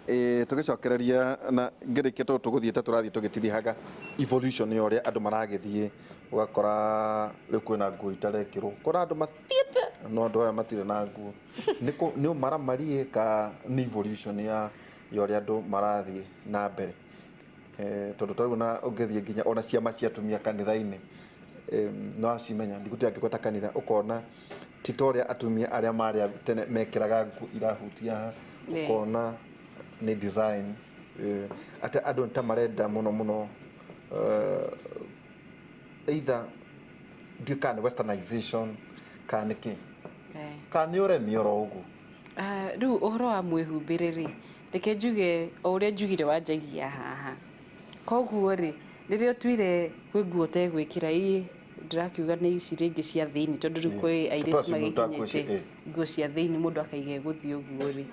Ĩĩ, tũgĩcokereria na ngĩrĩkia tondũ tũgũthiĩ ta tũrathiĩ tũgĩtirihaga evolution ya ũrĩa andũ maragĩthiĩ, ũgakora rĩu kwĩna nguo itarekĩrwo, ũkona andũ mathiĩte no andũ aya matirĩ na nguo. Nĩ ũmaramari ka nĩ evolution ya ũrĩa andũ marathiĩ na mbere? Tondũ ta rĩu ona ũngĩthiĩ nginya ona ciama cia atumia kanitha-inĩ, nĩ wacimenya, ndigũtinda ngĩgweta kanitha, ũkona ti ta ũrĩa atumia arĩa marĩ a tene mekĩraga nguo irahutia haha, ũkona nĩ design, atĩ andũ nĩ ta marenda mũno mũno either ndiũĩ kana nĩ westernization kana nĩ kĩ, kana nĩ ũremi oro ũguo. Rĩu ũhoro wa mwĩhumbĩre rĩ, reke njuge o ũrĩa njugire wanjagia haha. Koguo rĩ, rĩrĩa ũtuire kwĩ nguo ũtegwĩkĩra, ĩ ndĩrakiuga nĩ ici rĩngĩ cia thĩinĩ tondũ rĩu kwĩ airĩtu magĩkinyĩte nguo cia thĩinĩ mũndũ akaiga ĩgũthiĩ ũguo rĩ,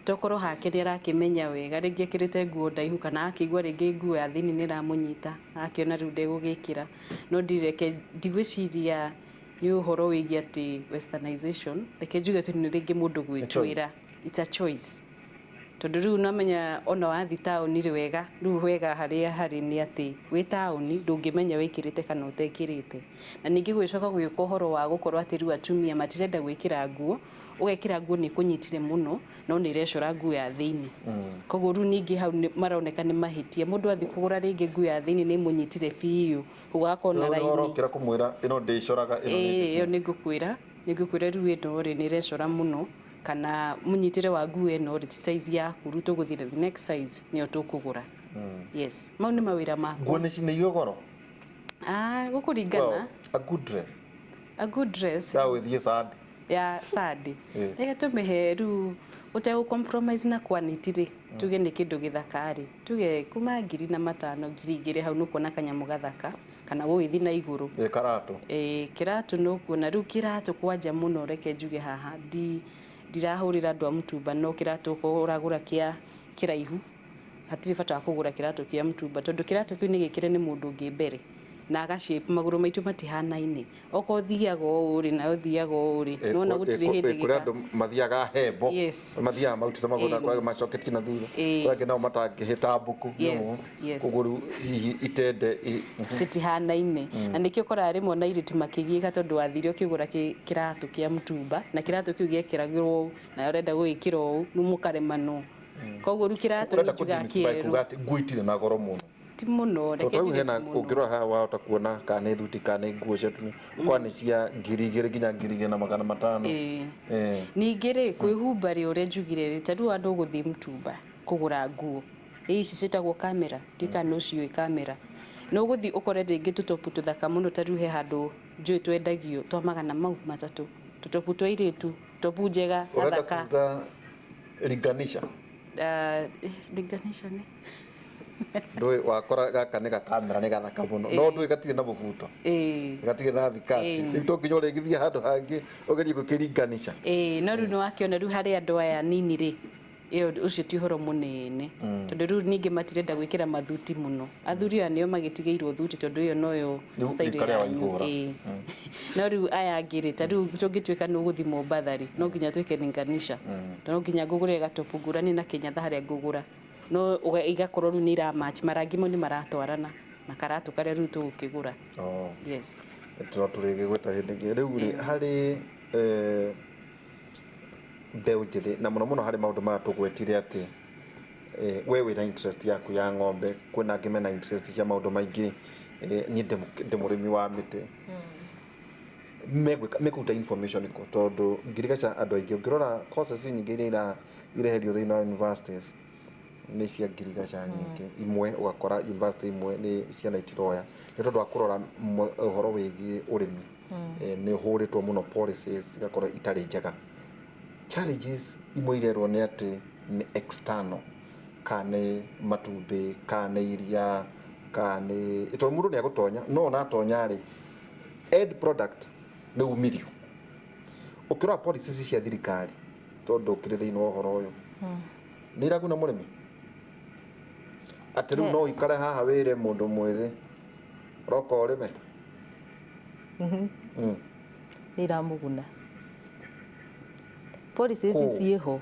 tokorwo hake nĩ arakĩmenya wega rĩngĩ ekĩrĩte nguo ndaihu kana akĩigua rĩngĩ nguo ya thĩinĩ nĩ ĩramũnyita agakĩona rĩu ndegũgĩkĩra. No ndireke ndigwĩciria nĩ ũhoro wĩgiĩ atĩ westernization, reke njuge atĩ nĩ rĩngĩ mũndũ gwĩtuĩra. It's a choice. Tondũ rĩu nĩwamenya ona wathiĩ taũni rĩ wega, rĩu wega harĩa harĩ nĩ atĩ wĩ taũni ndũngĩmenya wĩkĩrĩte kana ũtekĩrĩte. Na ningĩ gũgĩcoka gũgĩũka ũhoro wa gũkorwo atĩ rĩu atumia matirenda gwĩkĩra nguo, ũgekĩra nguo nĩ ĩkũnyitire mũno no nĩ ĩrecora nguo ya thĩinĩ. Koguo rĩu ningĩ hau maroneka nĩ mahĩtia. Mũndũ athiĩ kũgũra rĩngĩ nguo ya thĩinĩ nĩ ĩmũnyitire biũ, koguo agakorwo na raini. Ũrokĩra kũmwĩra ĩno ndĩcoraga ĩno nĩ njĩkĩre. Ĩyo nĩ ngũkwĩra, nĩ ngũkwĩra rĩu ĩno rĩ nĩ ĩrecora mũno. Kana mũnyitĩre wa nguo ĩno rĩ ti size yaku rĩu tũgũthiĩ na the next size nĩyo tũkũgũra. Yes, mau nĩ mawĩra makwa. Nguo nĩ irĩ goro? Ah, gũkũringana. Well, a good dress. A good dress. Ya gũgĩthiĩ Sunday. Ya Sunday. Reke tũmĩhe rĩu ũtegũ compromise na quality rĩ, tuge nĩ kĩndũ gĩthaka rĩ, tuge kuma 5,000 2,000 hau nĩ ũkuona kanyamũ gathaka kana gũgĩthiĩ na igũrũ. Ĩ karatũ? Ĩĩ kĩratũ nĩ ũkuona, rĩu kĩratũ kwanja mũno reke njuge haha ndirahũrĩra andũ a mũtumba no kĩratũ okorwo ũragũra kĩa kĩraihu hatirĩ bata wa kũgũra kĩratũ kĩa mũtumba tondũ kĩratũ kĩu nĩ gĩkĩre nĩ mũndũ ũngĩ mbere na aga shape magũrũ maitũ matihanaine. Okorwo thiaga ũũ rĩ nawe ũthiaga ũũ rĩ, nĩ wona gũtirĩ hĩndĩ Kũrĩ andũ mathiaga hembo, mathiaga marutĩte magũrũ na kũrĩ angĩ macoketie na thutha, kũrĩ angĩ nao matangĩhĩta mbũkũ, koguo rĩu hihi itende citihanaine. Na nĩkĩo ũkoraga rĩmwe ona airĩtu makĩgiĩka tondũ wathire ũkĩgũra kĩratũ kĩa mũtumba na kĩratũ kĩu gĩekĩragwo ũũ nawe ũrenda gũgĩkĩra ũũ rĩu mũkaremanwo. Koguo rĩu kĩratũ Ũrenda niĩ njugaga kũ-demystify kĩerũ. kuga atĩ nguo itirĩ na goro mũno. Ti mũno, reke Tondũ njuge hena ti mũno. ũngĩrora haha wahota kuona kana nĩ thuti kana nĩ nguo cia atumia ũkona nĩ cia 2,000 nginya 2,500. Ĩĩ. Ningĩ rĩ, kwĩhumba rĩ ũrĩa njugire rĩ, ta rĩu andũ ũgũthiĩ mũtumba kũgũra nguo, ĩ ici ciĩtagwo kamera, ndiũĩ kana nĩ ũciũĩ kamera. Nĩ ũgũthiĩ ũkore rĩngĩ tũtopu tũthaka mũno ta rĩu he handũ njũĩ twendagio twa 300, tũtopu twa airĩtu, topu njega, Ũrenda gathaka. kuga ringanisha? Ringanisha nĩ? Ndũĩ wakora gaka nĩ gakamera nĩ gathaka mũno no ndũĩ gatirĩ na mũbuto, gatirĩ na thikati, rĩu to nginya ũrĩgĩthiĩ handũ hangĩ ũgerie gũkĩringanisha. Ĩĩ, no rĩu nĩ wakĩona rĩu harĩ andũ aya anini rĩ, ĩyo ũcio ti ũhoro mũnene tondũ rĩu ningĩ matirenda gwĩkĩra mathuti mũno. Athuri aya nĩo magĩtigĩirwo thuti tondũ ĩyo noyo style yanyu. Ĩĩ, no rĩu aya angĩ rĩ, ta rĩu tũngĩtuĩka nĩ ũgũthiĩ Mombatha rĩ, no nginya twĩke ringanisha, no nginya ngũgũrĩre gatopu ngũrani na kĩnyatha harĩa ngũgũra. No igakorwo rĩu nĩ ira match, marangi mau nĩ maratwarana na karatũ karĩa rĩu tũgũkĩgũra. Oh. Yes. No tũrĩgĩgweta hĩndĩ ĩngĩ. Rĩu rĩ, harĩ mbeũ njĩthĩ na mũno mũno harĩ maũndũ maya tũgwetire atĩ we wĩna interest yaku ya ng'ombe, kwĩna angĩ mena interest cia maũndũ maingĩ, niĩ ndĩ mũrĩmi wa mĩtĩ. Megwĩka mekũruta information kũ? Tondũ ngirigaca andũ aingĩ ũngĩrora courses nyingĩ iria ireherio thĩinĩ wa universities nĩ cia ngirigaca nyingĩ. Imwe ũgakora university imwe nĩ ciana itiroya nĩ tondũ wa kũrora ũhoro wĩgiĩ ũrĩmi nĩ ũhũrĩtwo mũno policies cigakorwo itarĩ njega. Challenges imwe irerwo nĩ atĩ nĩ external, kana nĩ matumbĩ, kana nĩ iria, kana nĩ, tondũ mũndũ nĩ egũtonya no ona atonya rĩ, end product nĩ umithio. Ũkĩrora policies cia thirikari tondũ ũkĩrĩ thĩinĩ wa ũhoro ũyũ, nĩ iraguna mũrĩmi? Atĩ rĩu no ũikare haha wĩre mũndũ mwĩthĩ roka ũrĩme? Nĩ iramũguna. Policies ciĩho,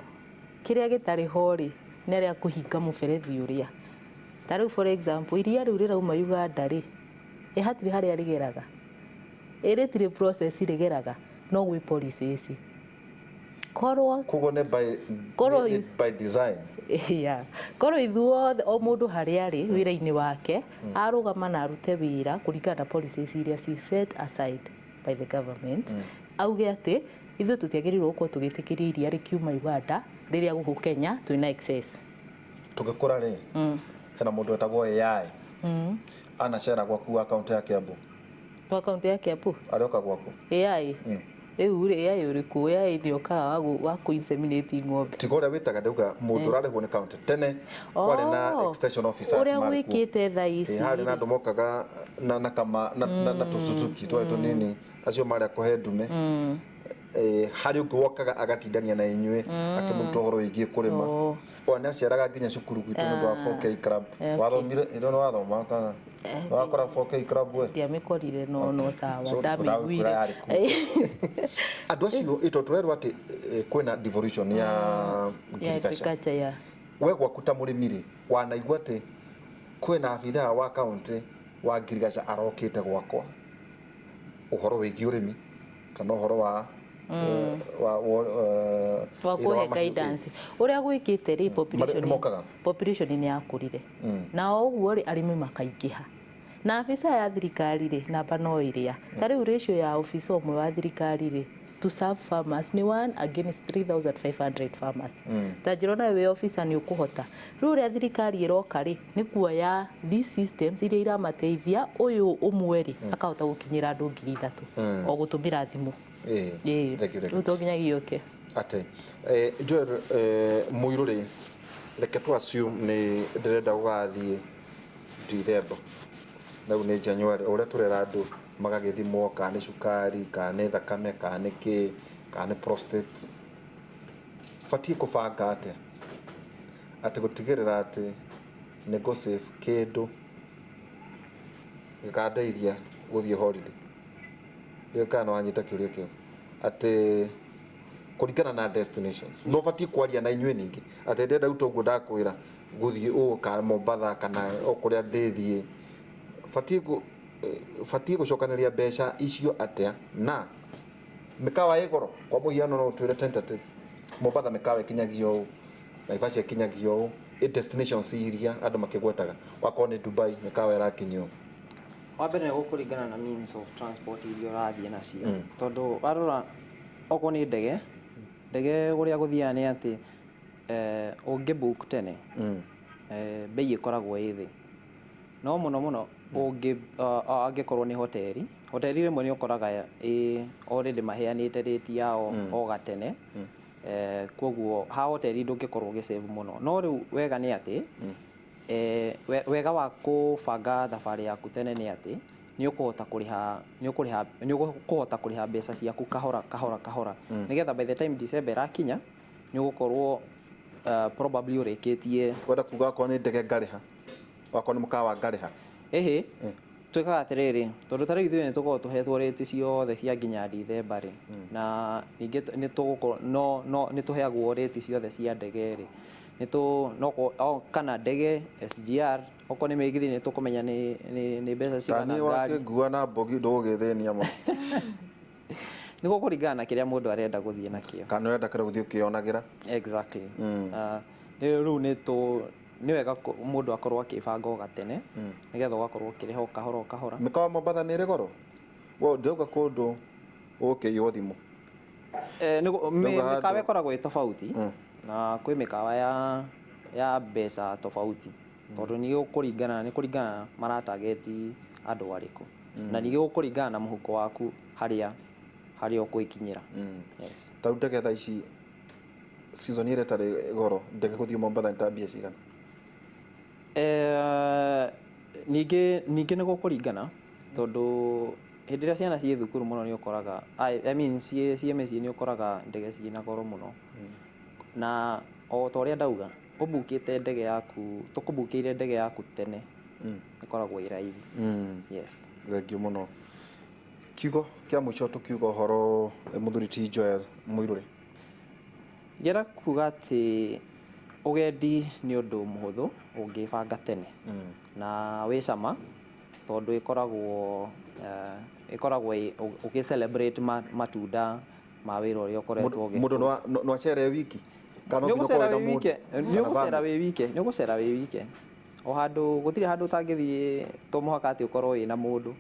kĩrĩa gĩtarĩ ho rĩ, Nĩ arĩa kũhinga mũberethi ũrĩa. Ta rĩu, for example, iria rĩu rĩrauma Uganda rĩ, ĩ hatirĩ harĩa rĩgeraga? Ĩ rĩtirĩ process rĩgeraga? No gwĩ policies. Korwo Koguo nĩ by, Korwo nĩ by design. Yeah. Korwo ithuothe o mũndũ harĩa arĩ wĩra-inĩ wake arũgama na arute wĩra kũringana na policies iria ci set aside by the government, auge atĩ ithuĩ tũtiagĩrĩirwo gũkorwo tũgĩtĩkĩria iria rĩkiuma Uganda rĩrĩa gũkũ Kenya twĩna excess. Tũgĩkũra rĩ, hena mũndũ wetagwo AI. Anacera gwaku wa kaunti ya Kiambu? Wa kaunti ya Kiambu? Arĩoka gwaku? AI rĩu rĩ, AI ũrĩkũ? AI nĩ okaga wa kũ inseminate ng'ombe. Tiga ũrĩa wĩtaga, ndauga mũndũ ũrarĩhwo nĩ kaunti. Tene kwarĩ na Oh, extension officers ũrĩa marĩ kuo. Gwĩkĩte thaa ici. Ĩ, harĩ na andũ mokaga na kama na tũsuzuki twarĩ tũnini, acio marĩ a kũhe ndume. Harĩ ũngĩ wokaga agatindania na inyuĩ akĩmũruta ũhoro wĩgiĩ kũrĩma. Ona nĩaceraga nginya cukuru gwitũ nĩ ũndũ wa 4K club. Wathomire ĩno, nĩ wathoma kana wakora 4K club we? Ndiamĩkorire, no sawa. So, ndamĩiguire. ndagũkwĩra yarĩ kuo. Andũ acio ĩ, tondũ tũrerwo atĩ kwĩna devolution ya ya ngirigaca. Agriculture ya We gwaku ta mũrĩmi rĩ, wanaigua atĩ kwĩna abithaa wa kaunti wa ngirigaca arokĩte gwakwa ũhoro wĩgiĩ ũrĩmi kana ũhoro wa wa wĩra kũhe wa mahiũ? Guidance ũrĩa gwĩkĩte rĩ, population Nĩ mokaga? Population nĩ yakũrire na o ũguo rĩ, arĩmi makaingĩha na abisa ya thirikari rĩ, namba no ĩrĩa. Ta rĩu ratio ya ofisa ũmwe wa thirikari rĩ to serve farmers nĩ 1 against 3500 farmers. Ta njĩra onawe wĩ officer nĩ ũkũhota. Rĩu ũrĩa thirikari ĩroka rĩ, nĩ kuoya these systems iria iramateithia ũyũ ũmwe rĩ, akahota gũkinyĩra andũ 3000 o gũtũmĩra thimũ. Ĩĩ. Thank you, thank you. Rĩu to nginyagia ũke. Atĩ Joel Mũirũ rĩ, reke tu assume nĩ ndĩrenda gũgathiĩ December, rĩu nĩ January, o ũrĩa tũrera andũ magagĩthimwo kana nĩ cukari, kana nĩ thakame, kana nĩ kĩ, kana nĩ prostate, batiĩ kũbanga atĩa atĩ gũtigĩrĩra atĩ nĩ ngũ save kĩndũ gĩkandeithia gũthiĩ holiday? Ndiũĩ kana nĩ wanyita kĩũria kĩu, atĩ kũringana na destinations no batiĩ kwaria na inyuĩ ningĩ atĩ ndĩrenda rĩu toguo ndakwĩra gũthiĩ ũũ kana Mombatha kana o kũrĩa ndĩthiĩ, batiĩ gũcokanĩria mbeca icio atĩa na mĩkawa ĩ goro? Kwa mũhiano, no ũtwĩre tentative, Mombatha mĩkawa ĩkinyagio ũũ, Naivasha ĩkinyagio ũũ, ĩ destinations iria andũ makĩgwetaga, wakorwo nĩ Dubai mĩkawa ĩrakinyio ũũ. Wa mbere nĩ gũkũringana na means of transport iria ũrathiĩ nacio, tondũ warora okorwo nĩ ndege, ndege ũrĩa gũthiaga nĩ atĩ ũngĩ book tene, bei ĩkoragwo ĩ thĩ. No mũno mũno ũngĩ angĩkorwo nĩ hoteli, hoteli rĩmwe nĩ ũkoraga ĩ already maheanĩte rate yao o gatene. Koguo ha hoteli ndũngĩkorwo ũgĩ-save mũno. No rĩu wega nĩ atĩ wega wa kũbanga thabarĩ yaku tene nĩ atĩ nĩ ũkũhota kũrĩha mbeca ciaku kahora kahora kahora, nĩgetha by the time December ĩrakinya nĩ ũgũkorwo probably ũrĩkĩtie. Wenda kuga akorwo nĩ ndege ngarĩha, wakorwo nĩ mũkawa ngarĩha? Ĩhĩ, twĩkaga atĩrĩrĩ, tondũ ta rĩu ithuĩ nĩ tũkoragwo tũhetwo rate ciothe cia nginya December rĩ, na ningĩ nĩ tũgũkorwo no nĩ tũheagwo rate ciothe cia ndege rĩ, nĩ tũ no kana ndege SGR, okorwo nĩ mĩgithi nĩ tũkũmenya nĩ mbeca cigana. Taniĩ ngari. Wakĩngua na mbogi ndũgũgĩthĩnia mũno. Nĩ gũkũringana na kĩrĩa mũndũ arenda gũthiĩ nakĩo. Kana ũrenda kĩrĩa gũthiĩ ũkĩonagĩra. Exactly. Rĩu nĩ tũ nĩ wega mũndũ akorwo akĩbanga o gatene, nĩgetha ũgakorwo ũkĩrĩha o kahora o kahora. Mĩkawa Mombatha nĩ ĩrĩ goro? We ndĩrauga kũndũ ũgũkĩiywo thimũ. Ndauga Mĩkawa ĩkoragwo ĩ tofauti, na kwĩ mĩkawa ya mbeca tofauti, tondũ nĩ kũringana maratarget andũ arĩkũ, na ningĩ gũkũringana na mũhuko waku harĩa ũkwĩkinyĩra. Yes. Ta rĩu ndege thaa ici, season ĩrĩa ĩtarĩ goro, ndege gũthiĩ Mombatha nĩ ta mbia cigana? Ningĩ nĩ gũkũringana, tondũ hĩndĩ ĩrĩa ciana ciĩ thukuru mũno nĩ ũkoraga, I mean, ciĩ mĩciĩ, nĩ ũkoraga ndege ciĩna goro mũno. Na o ta ũrĩa ndauga, ũbukĩte ndege yaku, tũkũbukĩire ndege yaku tene, ĩkoragwo ĩ raithi. Yes. Thengiũ mũno. Kiugo kĩa mũico tũkiuga ũhoro, mũthuri ti Joel Mũirũrĩ. Ngĩenda kuga atĩ Ũgendi nĩ ũndũ mũhũthũ ũngĩbanga tene na wĩ cama tondũ ĩkoragwo ĩkoragwo ũgĩ celebrate matunda ma wĩra ũrĩa ũkoretwo ũgĩ. Mũndũ no acere wiki kana no Nĩ nginya ũgũcera ũkorwo wĩna wĩ mũndũ wike, nĩ kana ũgũcera family? wĩ wike, nĩ ũgũcera wĩ wike. O handũ gũtirĩ handũ ũtangĩthiĩ, to mũhaka atĩ ũkorwo wĩna mũndũ,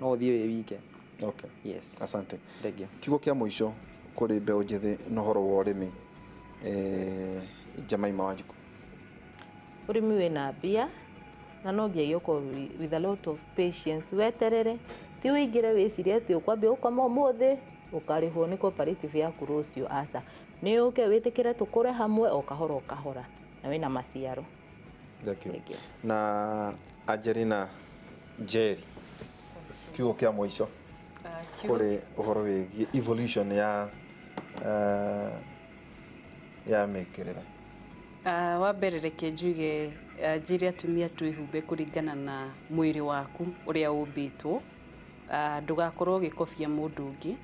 no ũthiĩ wĩ wike. Okay. Yes. Asante. Thank you. Kiugo kĩa mũico kũrĩ mbeũ njĩthĩ na ũhoro wa ũrĩmi, Jemaima Wanjikũ. Ũrĩmi wĩna mbia na no nginyagia ũkorwo with a lot of patience, weterere, ti ũingĩre wĩcirie atĩ ũkwambia gũkama ũmũthĩ ũkarĩhwo nĩ cooperative yaku rũciũ, aca. Nĩ ũke wĩtĩkĩre tũkũre hamwe o kahora o kahora na wĩna maciaro. Thank you. Thank you. Na Angelina Njeri, kiugo kĩa mũico kũrĩ ũhoro wĩgiĩ evolution ya mĩkĩrĩre. Wa mbere reke njuge, njĩre atumia twĩhumbe kũringana na mwĩrĩ waku ũrĩa ũmbĩtwo, ndũgakorwo ũgĩkobia mũndũ ũngĩ.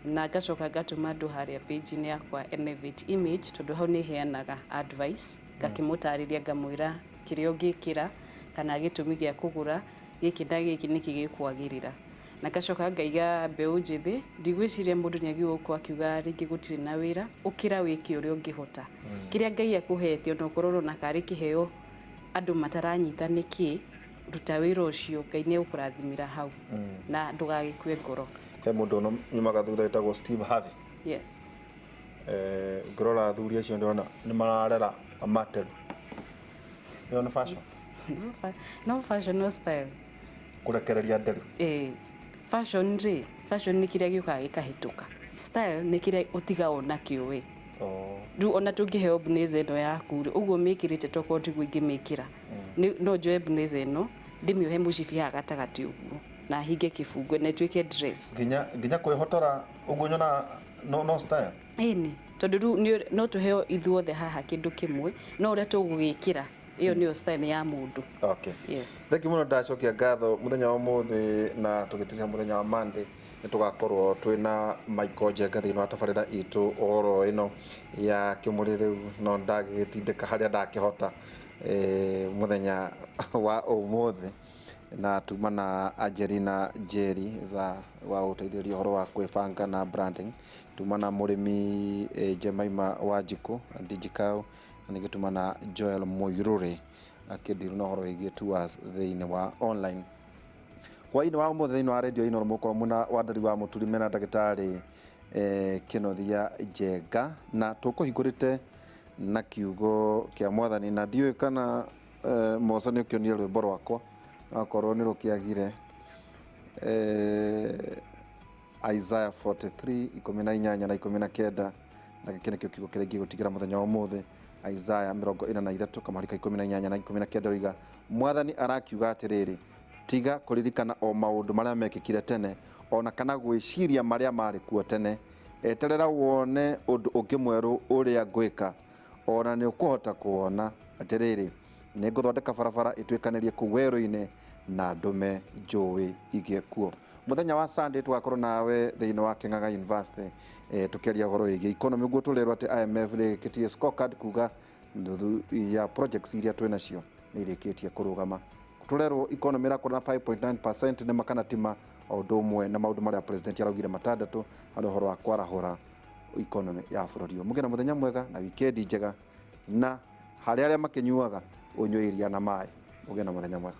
Na ngacoka ngatũma andũ harĩa page-inĩ yakwa Elevate Image, tondũ hau nĩ heanaga advice, ngakĩmũtarĩria ngamwĩra kĩrĩa ũngĩkĩra kana gĩtũmi gĩa kũgũra gĩkĩ na gĩkĩ nĩkĩ gĩkwagĩrĩra. Na ngacoka ngaiga mbeũ njĩthĩ, ndigwĩciria mũndũ nĩ agĩrĩirwo gũkorwo akiuga rĩngĩ gũtirĩ na wĩra, ũkĩra wĩke ũrĩa ũngĩhota. Kĩrĩa Ngai akũhete ona ũkorwo ũrona karĩ kĩheo andũ mataranyita nĩkĩ, ruta wĩra ũcio, Ngai nĩ egũkũrathimĩra hau na ndũgagĩkue ngoro. He mũndũ ũno nyumaga thutha wĩtagwo Steve Harvey. Yes. Ngĩrora athuri acio ndĩrona nĩ mararera materu. Ĩyo nĩ fashion. No fashion, no style. Kũrekereria nderu. Fashion rĩ, fashion nĩ kĩrĩa gĩũkaga gĩkahĩtũka. Style nĩ kĩrĩa ũtigagwo nakĩo we. Rĩu ona tũngĩheo blazer ĩno yaku rĩ, ũguo mĩkĩrĩte tokorwo tiguo ingĩmĩkĩra. No njoe blazer ĩno, ndĩmĩohe mũcibi haha gatagatĩ ũguo na hinge kĩbungo na ĩtuĩke dress. Nginya kwĩhotora ũguo nyonaga no style. Ĩni, tondũ rĩu no tũheo ithuothe haha kĩndũ kĩmwe, no ũrĩa tũgũgĩkĩra ĩyo nĩyo style ya mũndũ. Okay. Yes. Thank you mũno, ndacokia ngatho mũthenya wa ũmũthĩ na tũgĩtirĩha mũthenya wa Monday nĩ tũgakorwo twĩna Michael Njenga thĩinĩ wa tabarĩra itũ ũhoro ĩno ya kĩmũrĩ. Rĩu no ndagĩgĩtindĩka harĩa ndakĩhota mũthenya wa ũmũthĩ, na tuma na Angelina Njeri za wa gũteithĩrĩria ũhoro wa kwĩbanga na branding, tuma na mũrĩmi Jemaima Wanjikũ Digicow, na ningĩ tuma na Joel Mũirũrĩ akĩndiru na ũhoro wĩgiĩ tours thĩinĩ wa online. Hwaĩ-inĩ wa ũmũthĩ thĩinĩ wa radio ĩno mũkorwo mwena wa Ndari wa Mũturi mena ndagĩtarĩ Kĩnuthia Njenga, na tũkũhingũrĩte na kiugo kĩa mwathani, na ndiũĩ kana Moca nĩ ũkĩonire rwĩmbo rwakwa, akorwo nĩ rũkĩagire, Isaiah 43 18 na 19, na gĩkĩ nĩkĩo kiugo kĩrĩa ingĩgũtigĩra mũthenya wa ũmũthĩ. Isaiah 43 kamũhari ka 18 na 19 roiga, mwathani arakiuga atĩrĩrĩ, tiga kũririkana o maũndũ marĩa mekĩkire tene, ona kana gwĩciria marĩa marĩ kuo tene. Eterera wone ũndũ ũngĩ mwerũ ũrĩa ngwĩka, ona nĩ ũkũhota kuona. Atĩrĩrĩ, nĩ ngũthondeka barabara ĩtuĩkanĩrie kũu werũ-inĩ na ndũme njũĩ igĩe kuo. Mũthenya wa Sunday tũgakorwo nawe thĩinĩ wa Kĩng'ang'a University, tũkĩaria ũhoro wĩgiĩ economy, ũguo tũrerwo atĩ IMF rĩkĩtie scorecard kuga nuthu ya projects iria twĩ nacio nĩ irĩkĩtie kũrũgama. Tũrerwo economy ĩrakũra na 5.9%, nĩ makana tima, o ũndũ ũmwe na maũndũ marĩa president araugire matandatũ harĩ ũhoro wa kwarahũra economy ya bũrũri ũyũ. Mũgĩe na mũthenya mwega na wikendi njega, na harĩ arĩa makĩnyuaga ũnyue iria na maĩ. Mũgĩe na mũthenya mwega.